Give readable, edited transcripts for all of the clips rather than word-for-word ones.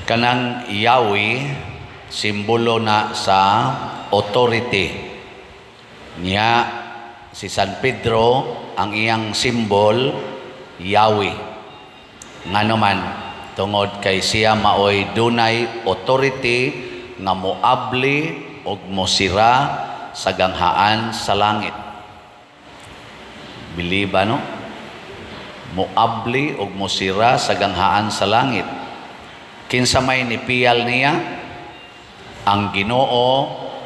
Kanang Yahweh, simbolo na sa authority. Niya si San Pedro, ang iyang symbol Yahweh. Ngano man? Tungod kay siya maoy dunay authority nga moabli og mosira sa ganghaan sa langit. Biliba, no? Moabli og mosira sa ganghaan sa langit. Kinsa may nipiyal niya? Ang Ginoo,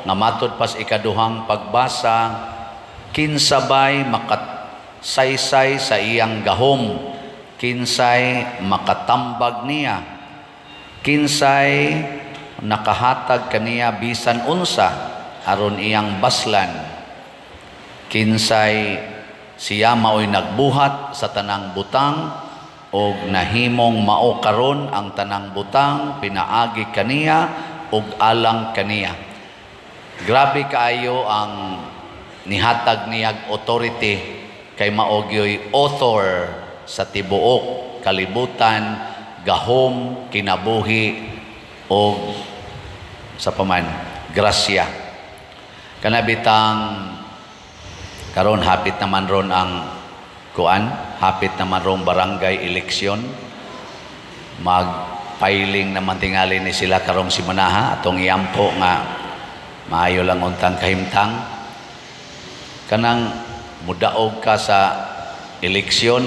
nga matud pas ikaduhang pagbasa, kinsa bay makasaysay sa iyang gahom, kinsay makatambag niya, kinsay nakahatag kaniya bisan unsa aron iyang baslan, kinsay siya maoy nagbuhat sa tanang butang og nahimong mao karon ang tanang butang pinaagi kaniya ug alang kaniya. Grabe kaayo ang nihatag niyag authority kay mao gyoy author sa tibuok kalibutan, gahom, kinabuhi og sa paman grasya. Kana bitang karon hapit naman ron ang kuan, hapit naman ron barangay election, mag-filing naman tingali ni sila karong simanaha. Atong iampo nga maayo lang untang kahimtang. Kanang mudaog ka sa eleksyon,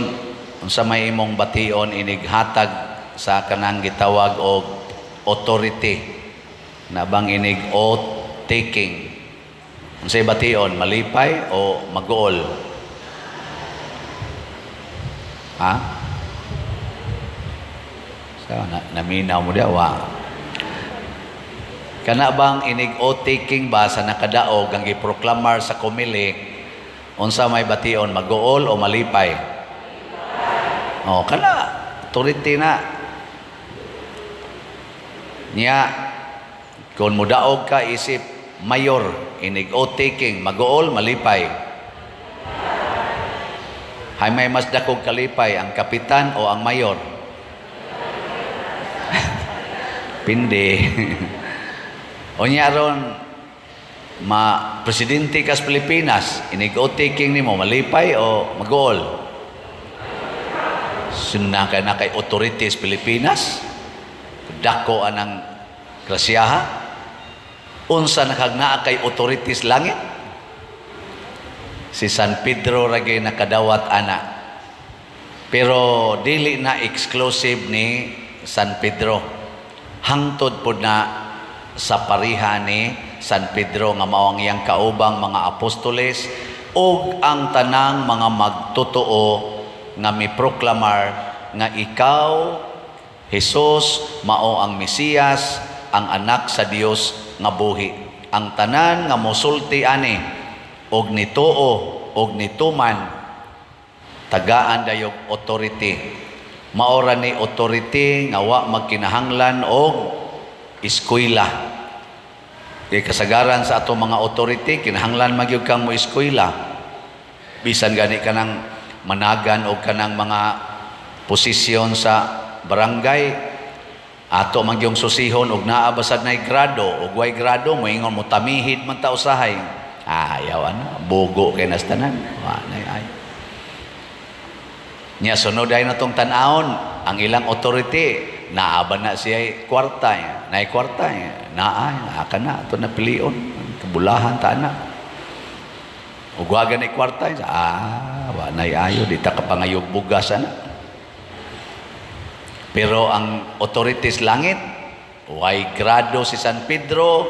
unsa may imong bation inig hatag sa kanang gitawag og authority na bang inig oath taking? Unsay bation, malipay o maguol? Ha? So, na, naminaw mo diya, wa. Kana bang inig oath taking ba sa nakadaog ang giproklamar sa Comelec, unsa may bation, maguol o malipay? Oh, kana authority na. Niya kung mudaog ka isip mayor inig oath taking, maguol, malipay? Hay, may mas dakog kalipay, ang kapitan o ang mayor? Pindi. Unya ron ma presidente kas Pilipinas, inig oath taking nimo, malipay o maguol? Sino kay na kay authorities Pilipinas? Dako anang grasyaha. Unsa nakagnaa kay authorities langit? Si San Pedro ragay nakadawat ana. Pero dili na exclusive ni San Pedro. Hangtod pod na sa pariha ni San Pedro nga mao ang iyang kaubang mga apostoles ug ang tanang mga magtotoo nga miproklamar nga ikaw, Jesus, mao ang Mesiyas, ang anak sa Dios nga buhi. Ang tanan nga mosulti ani og nituo og nituman, tagaan dayog authority. Maora ni authority nga wa magkinahanglan og eskwela. Di kasagaran sa ato mga authority, kinahanglan magyud kang mo eskwela. Bisan gani kanang managan og kanang mga posisyon sa barangay, ato man gyung susihon og naa basad nay grado og way grado, moingon mo tamihid man ta usahay. Ah, ayaw ana, bugo kay nas tanan, wa nay ay. Nya sunod ay natong tan-awon ang ilang authority, naa ba na siya kwarta, nay kwarta, naa, naa ka na ato na pilion, kabulahan ta na. Ug wa gani kwarta, ah, wa nay ayo, di ta kapangayog bugas ana. Pero ang authorities langit, way grado si San Pedro,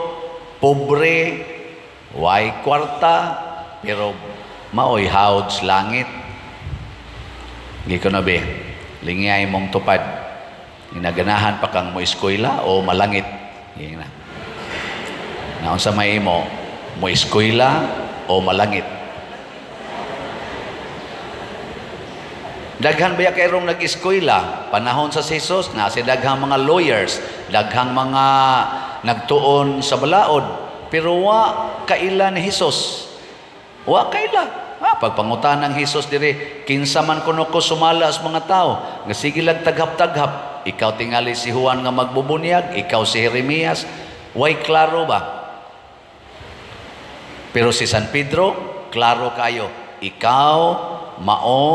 pobre, way kwarta, pero maoy hawd sa langit. Gi ko na be, lingiyay mong tupad. Inaganahan pa kang mo eskwela o malangit? Yan na. Naunsa may imo, mo eskwela o malangit? Daghan ba kay rong nag-eskwela? Panahon sa Jesus, na si daghang mga lawyers, daghang mga nagtuon sa balaod, pero wa kaila ni Jesus. Wa kaila. Ah, pagpangutan ng Jesus dire, kinsa man kuno ko sumala sa mga tao, nga sige lang taghap-taghap. Ikaw tingali si Juan nga magbubunyag, ikaw si Jeremias? Way klaro ba? Pero si San Pedro, klaro kayo. Ikaw mao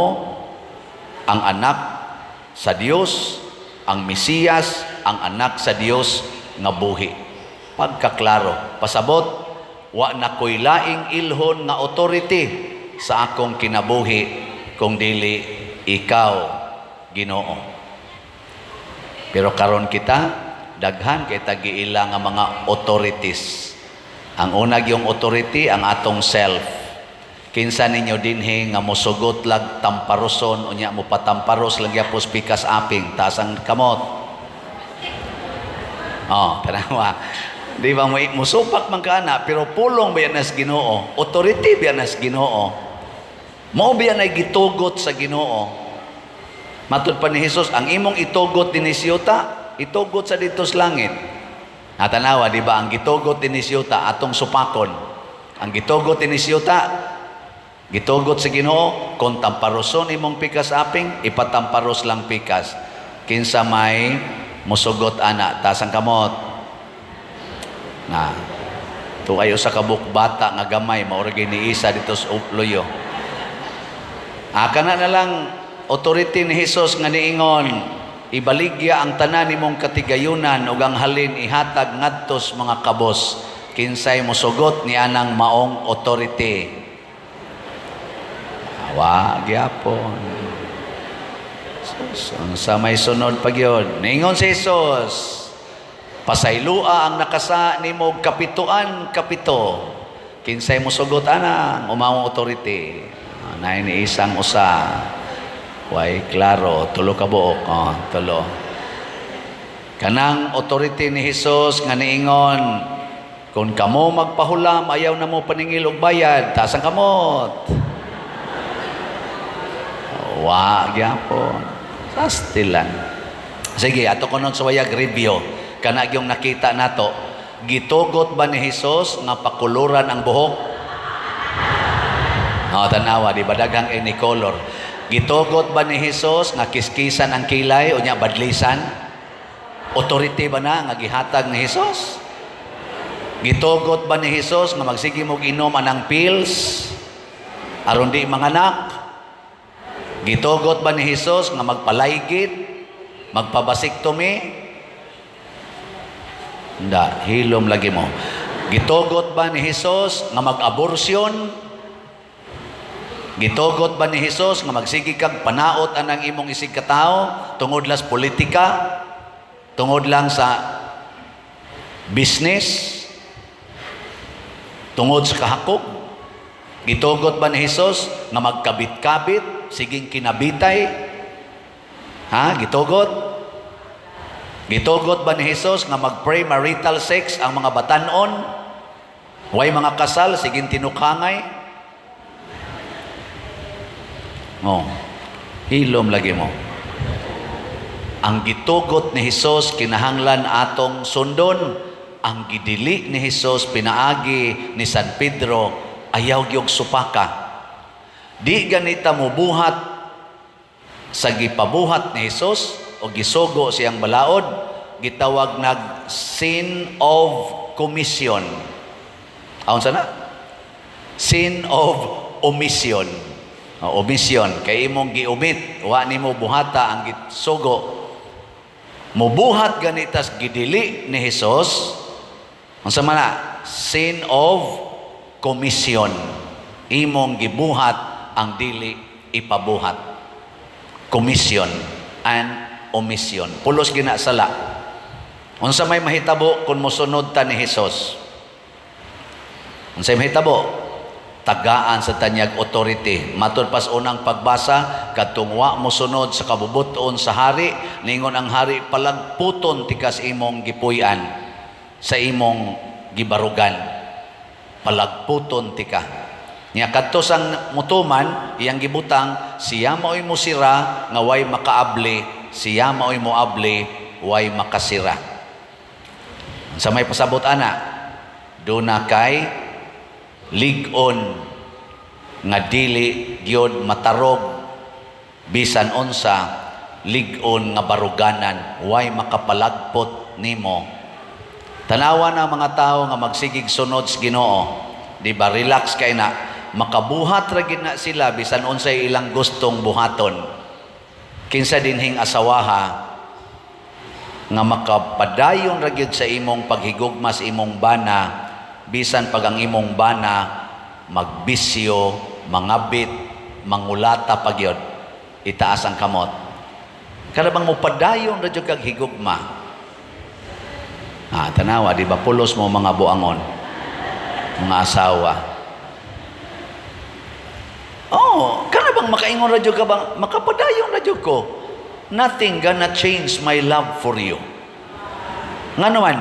ang anak sa Dios, ang Mesiyas, ang anak sa Dios nga buhi. Pagkaklaro, pasabot, wa na ko'y laing ilhon nga authority sa akong kinabuhi kung dili ikaw, Ginoo. Pero karon kita, daghan kay giila nga mga authorities. Ang una yung authority, ang atong self. Kinsa ninyo dinhi nga mosugot lag tamparoson, unya mo patamparos lang gyapos pikas aping? Taas ang kamot. Oh, tanawa. Di ba mo musupak man ka na, pero pulong ba yan nas Ginoo? Authority ba yan nas Ginoo? Mao ba yan ay gitugot sa Ginoo? Matud pa ni Jesus, ang imong itugot dinhi sa yuta, itugot sa didto sa langit. Natanawa, di ba? Ang gitugot dinhi sa yuta, atong supakon. Ang gitugot dinhi sa yuta, gitugot sa Ginoo, kung tamparoson imong pikas aping, ipatamparos lang pikas. Kinsa may musugot ana? Taas ang kamot. Na, tuayo sa kabuk bata nga gamay, mao ni isa didto sa Uployo. Aka na na lang authority ni Jesus nga niingon, ibaligya ang tanan nimong katigayunan ug ang halin ihatag ngadto sa mga kabos. Kinsay mosugot ni anang maong authority? Wa gyapon. So, sa may sunod pa gyud. Niingon si Jesus, pasaylua ang nakasa nimo kapituan kapito. Kinsay mosugot ana umawong authority? Ah, naay ni isang usa. Way klaro, tulo ka buok, oh, tulo. Kanang authority ni Jesus nga niingon, kung kamo magpahulam, ayaw na mo paningil og bayad, taas ang kamot. Wa gyapon. Sastilan. Sige, ato kunon sa wayag review. Kana yung nakita nato, gitugot ba ni Jesus nga pakuluran ang buhok? Oh, tanawa, di ba daghang any color? Gitugot ba ni Jesus nga kiskisan ang kilay o nya badlisan? Authority ba na nga gihatag ni Jesus? Gitugot ba ni Jesus nga magsige mog inom anang pills aron di manganak? Gitugot ba ni Jesus nga magpalaygit, magpa-vasectomy? Hindi, hilom lagi mo. Gitugot ba ni Jesus nga mag-abortion? Gitugot ba ni Jesus nga magsige kag panaot anang imong isig katao tungod lang sa politika, tungod lang sa business, tungod sa kahakog? Gitugot ba ni Jesus nga magkabit-kabit, siging kinabitay? Ha? Gitugot? Gitugot ba ni Jesus nga mag-premarital sex ang mga batanon? Way mga kasal, siging tinukangay? Oh, hilom lagi mo. Ang gitugot ni Jesus kinahanglan atong sundon. Ang gidili ni Jesus pinaagi ni San Pedro, ayaw gyud supaka. Di ganita mo buhat sa gipabuhat ni Jesus o gisugo siyang balaod, gitawag nag sin of commission. Aon sana? Sin of omission. O, omission kay imong giumit, wa nimo buhata ang gisugo. Mubuhat ganitas gidili ni Jesus, unsa man na? Sin of commission. Imong gibuhat ang dili ipabuhat. Commission and omission. Pulos gina sala. Unsa may mahitabo kung mosunod ta ni Jesus? Unsa may mahitabo? Tagaan sa tanyag authority. Matud pas unang pagbasa, kadtong wa mosunod sa kabubuton sa hari, ningon ang hari, palagputon tikas imong gipuy-an, sa imong gibarugan. Palagputon tika. Nya kadto sang mutuman, iyang gibutang, siya mao'y musira nga way makaabli, siya mao'y moabli, way makasira. Sa may pasabot ana, duna kay lig-on nga dili gyud matarog bisan unsa. lig-on nga baruganan, way makapalagpot nimo. Tanawa na mga tao nga magsigig sunod sa Ginoo, di ba? Relax kay na, makabuhat ra gid na sila bisan unsay ilang gustong buhaton. Kinsa dinhing asawaha nga makapadayon ra gyud sa imong paghigugma sa imong bana bisan pag ang imong bana magbisyo, mangabit, mangulata pa gyud? Itaas ang kamot. Kada bang mopadayon ra gyud kag higugma? Ah, tanawa, di ba pulos mo mga buangon, mga asawa? Oh, kana bang makaingon ra jud ka bang makapadayon ra jud ko? Nothing gonna change my love for you. Ngano man,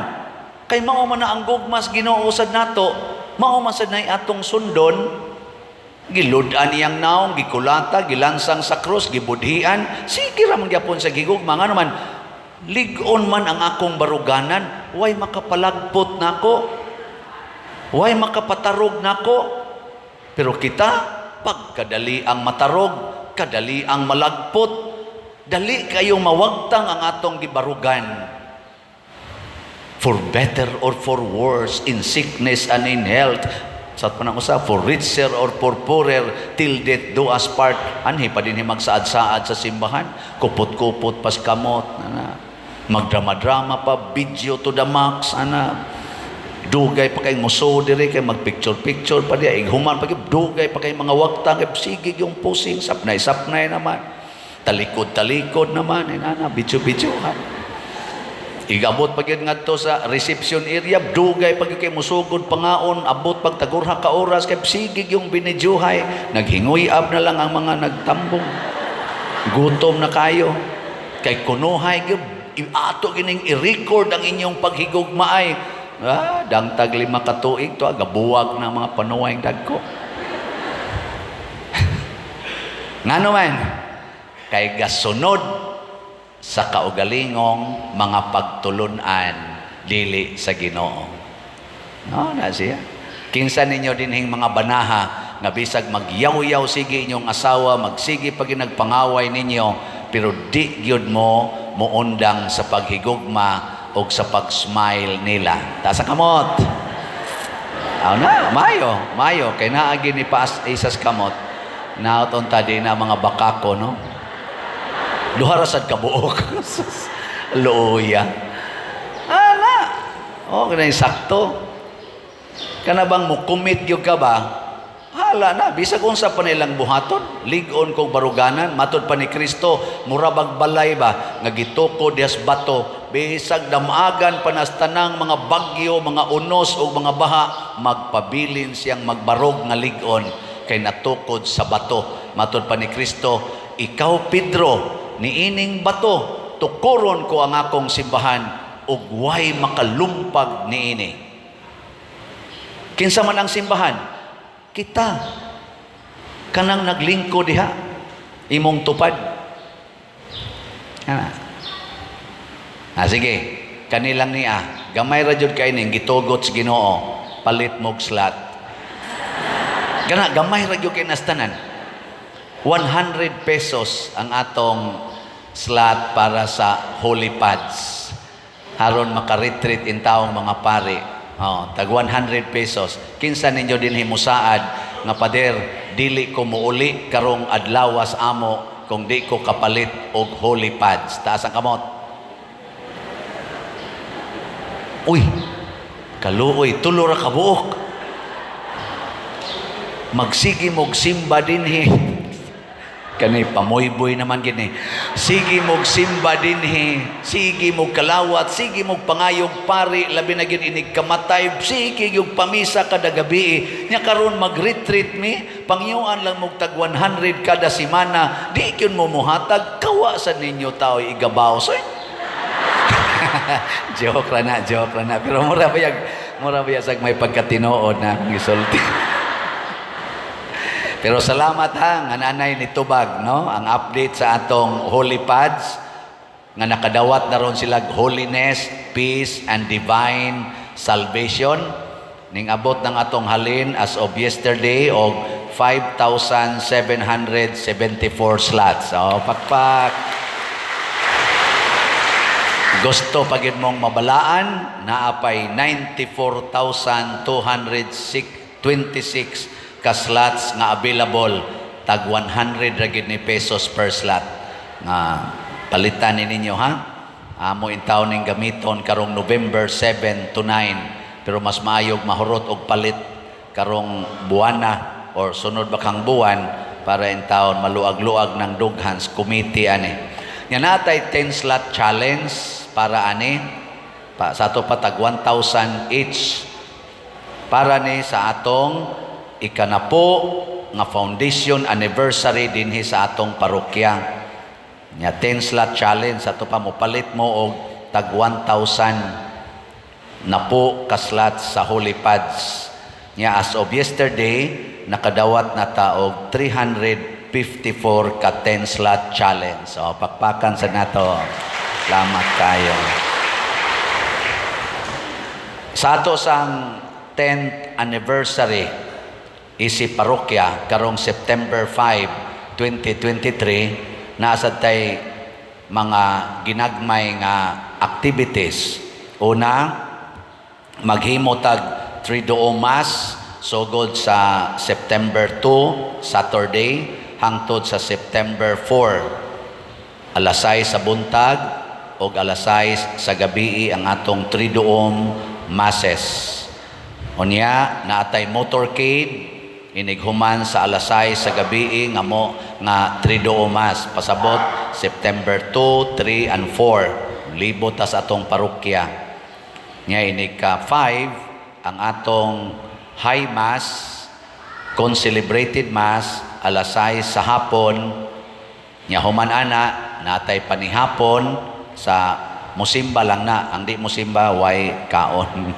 kay mao man na ang gugma sa Ginoo sad nato, mao man sad nay atong sundon. Gilud-an niyang naong, gikulata, gilansang sa krus, gibudhian, sige ra man gyapon sa gigugma. Ngano man, lig-on man ang akong baruganan, way makapalagpot nako, way makapatarog nako. Pero kita, pagkadali ang matarog, kadali ang malagpot, dali kayong mawagtang ang atong gibarugan. For better or for worse, in sickness and in health, sa pa nang usa, for richer or for poorer, till death do us part. Anhi pa din magsaad-saad sa simbahan, kupot-kupot pas kamot, ana. Magdrama-drama pa, video to the max, ana. Dugay pa kay muso diri kay magpicture-picture pa diya, ighuman pa kay dugay pa kay mga wagtang, kay sige yung pusing, sapnay-sapnay naman. Talikod-talikod naman, inana, video-videohan. Igabot pa gyud ngadto sa reception area, dugay pa gyud kay musugod pangaon, abot pag tagurha ka oras kay sige yung binidyuhay, naghinguy-ab na lang ang mga nagtambong. Gutom na kayo. Kay kunuhay gyud ato gining i-record ang inyong paghigugmaay. Ah, dangtag 5 ka tuig to, gabuwag na mga panuway dagko. Ngano man, kay gasunod sa kaugalingong mga pagtulunan dili sa Ginoo. No, na siya. Kinsa ninyo dinhing mga banaha nga bisag magyaw-yaw sige inyong asawa, magsige pag nagpangaway ninyo, pero di gyud mo muundang sa paghigugma o sa pag-smile nila? Taas ang kamot. Aw na, mayo, mayo kay naagi ni paas isas kamot. Naot unta di na mga bakako, no? Duha ra sad ka buok. Luoya. Ana. Oh, kanang sakto. Kana bang mo commit gyud ka ba? Hala na, bisag unsa pa nilang buhaton, lig-on kog baruganan, matod pa ni Kristo, mura bag balay ba nga gitukod dihas bato, bisag damagan pa nas tanang mga bagyo, mga unos o mga baha, magpabilin siyang magbarog nga lig-on kay natukod sa bato. Matod pa ni Kristo, "Ikaw Pedro, niining bato tukuron ko ang akong simbahan ug way makalumpag niini." Kinsa man ang simbahan? Kita. Kanang naglingkod diha, imong tupad. Ana. Ah, sige, kanilang niya, gamay ra jud kay ning gitugot sa Ginoo, palit mo'g slot. Kana gamay ra jud kay nastanan. 100 pesos ang atong slot para sa holy pads. Haron maka-retreat in taong mga pari. Oh, tag 100 pesos. Kinsa ninyo din himusaad nga, "Pader, dili ko muuli karong adlawas amo kung di ko kapalit og holy pads"? Taas ang kamot. Uy, kaluoy, tulo ra ka buok. Magsige mog simba dinhi. Kani pamoyboy naman gini. Sige mog simba dinhi, sige mog kalawat, sige mog pangayog pari, labi na gyud inig kamatay, sige yung pamisa kada gabi. Nya karon mag-retreat mi, pangyuan lang mog tag 100 kada semana, di gyud mo muhatag, kawa sa ninyo tao igabaw. So, joke ra na, joke ra na. Pero mura ba sag may pagkatinuod na akong gisulti. Pero salamat ha, nga nanay ni Tubag, no? Ang update sa atong holy pads, nga nakadawat na ron sila holiness, peace, and divine salvation. Ning abot ng atong halin as of yesterday og 5,774 slots. So, pakpak. Gusto pa gyud mong mabalaan, naa pay 94,226 ka slots nga available, tag 100 ra gyud ni pesos per slot. Nga palitan ni ninyo, ha. Amo intaw ning gamiton karong November 7 to 9, pero mas maayog mahurot og palit karong buwana or sunod ba kang buwan para intawon maluag-luag ng dughan sa committee ani. Nga natay 10 slot challenge para ani pa sa ato pa tag 1,000 each para ni sa atong ikanapo nga foundation anniversary dinhi sa atong parokya. Nya 10 slot challenge ato pa, mopalit mo og tag 1,000 napo ka slots sa Holy Pads. Nya as of yesterday, nakadawat na ta og 354 ka 10 slot challenge. So pakpakan sa nato. Salamat kayo. Sa ato sang 10th anniversary isi parokya karong September 5, 2023, naa sad tay mga ginagmay nga activities. Una, maghimo tag Triduum Mass sugod sa September 2, Saturday, hangtod sa September 4. Alas 6 sa buntag o alas 6 sa gabi ang atong Triduum Masses. Unya, naatay motorcade inighuman sa alas 6 sa gabi nga mo nga Triduum Mass. Pasabot, September 2, 3 and 4. Libot ta sa atong parokya. Nya inig ka 5 ang atong High Mass, concelebrated Mass, alas 6 sa hapon. Nya human ana, natay panihapon sa musimba lang na. Ang di musimba, way kaon.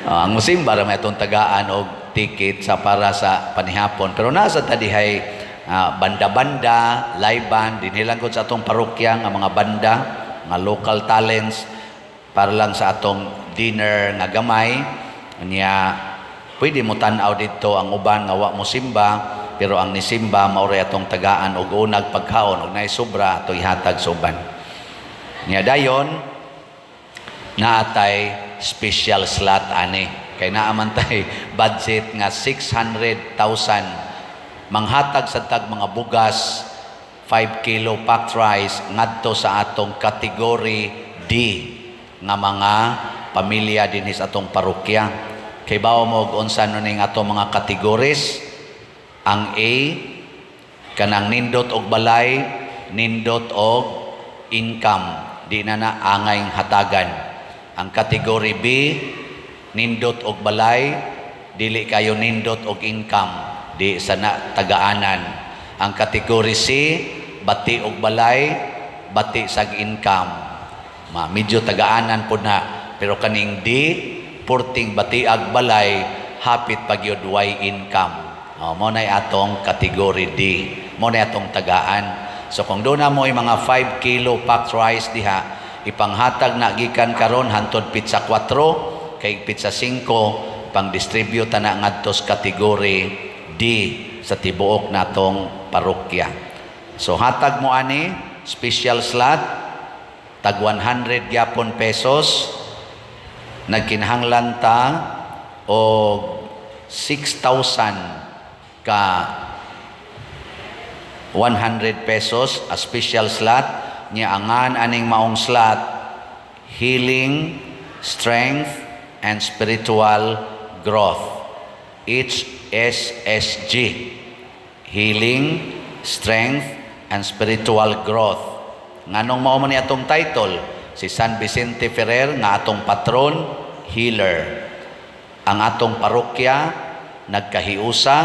Ah, ang musimba ra may atong tagaan og ticket sa para sa panihapon. Pero nasa ta dihay banda-banda, live band, dinhi lang gud sa atong parokya nga mga banda, mga local talents para lang sa atong dinner nga gamay. Nya pwede mo tan-aw dito ang uban nga wa mo simba, pero ang nisimba, mao ray atong tagaan og unag pagkaon og naay sobra ato ihatag sa uban. Nya dayon naatay special slot ani kay naa man tay budget nga 600,000, manghatag sa tag mga bugas, 5 kilo packed rice, ngadto sa atong category D nga mga pamilya dinhi sa atong parokya. Kay bawo mo og unsa no ning atong mga categories? Ang A, kanang nindot og balay, nindot og income, di na na angay hatagan. Ang category B, nindot og balay, dili kayo nindot og income, di sa na tagaanan. Ang category C, bati og balay, bati sag income, ma medyo tagaanan pod na. Pero kaning D, purting batiag balay, hapit pagyud way income. Oh, mo nay atong category D. Mo nay atong tagaan. So kung doon na mo mga 5 kilo packed rice diha, ipanghatag na gikan karon hantod petsa 4, kay petsa 5 pang distribute na ngadto sa category D sa tibuok natong parokya. So hatag mo ani special slot tag 100 gyapon pesos, nagkinahanglan ta og 6,000 ka 100 pesos a special slot. Niya angan aning maong slot, Healing, Strength and Spiritual Growth, HSSG, Healing, Strength and Spiritual Growth. Nganong mao man ni atong title? Si San Vicente Ferrer nga atong patron, healer. Ang atong parokya nagkahiusa,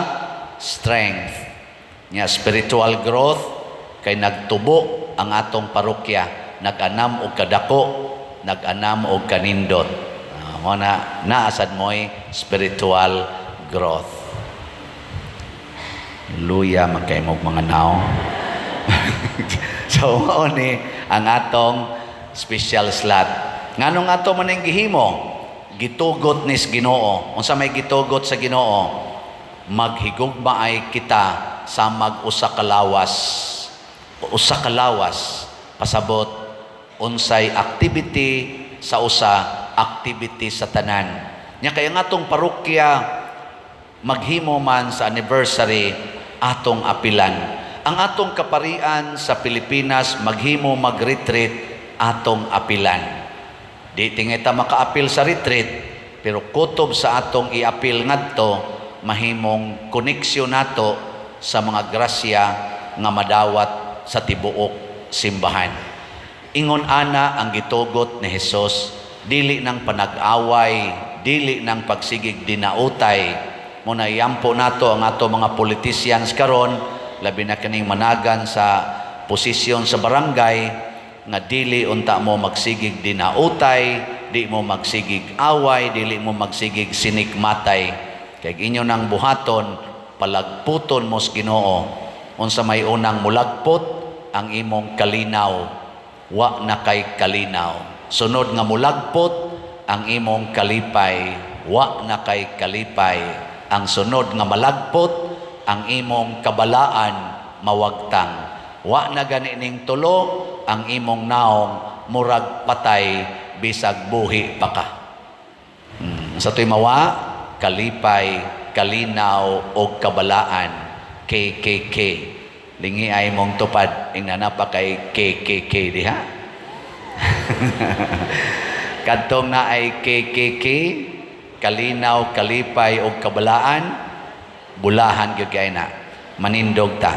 strength. Nya spiritual growth kay nagtubo ang atong parokya, nag-anam og kadako, nag-anam og kanindot. Mo na naasad mo'y spiritual growth. Luya man kay mog mga nao. So mao ni ang atong special slot. Nganong ato man ning gihimo? Gitugot nis Ginoo. Unsa may gitugot sa Ginoo? Maghigugmaay kita sa mag usa ka lawas. Usa ka lawas. Pasabot, Unsay activity sa usa, activity sa tanan. Nya kaya nga atong parokya maghimo man sa anniversary, atong apilan. Ang atong kaparian sa Pilipinas maghimo mag-retreat, atong apilan. Di tingay ta makaapil sa retreat, pero kutob sa atong iapil ngadto, mahimong koneksyon nato sa mga grasya nga madawat sa tibuok simbahan. Ingon ana ang gitugot ni Hesus, dili ng panag-away, dili ng pagsigig dinautay. Muna iampo nato ang ato mga politicians karon, labi na kining managan sa posisyon sa barangay, nga dili unta mo magsigig dinautay, di mo magsigig away, dili mo magsigig sinikmatay. Kay inyo nang buhaton, palagputon mo sa Ginoo. Unsa may unang mulagpot? Ang imong kalinaw. Wa na kay kalinaw. Sunod nga mulagpot, ang imong kalipay. Wa na kay kalipay. Ang sunod nga malagpot, ang imong kabalaan, mawagtang. Wa na gani ning tulo, ang imong naong murag patay bisag buhi pa ka. Sa to'y mawa, kalipay, kalinaw o kabalaan, KKK. Lingi ay mong tupad, ingna na pa kay KKK diha. Kadtong na ay KKK, kalinaw, kalipay o kabalaan, bulahan gyud kay na. Manindog ta.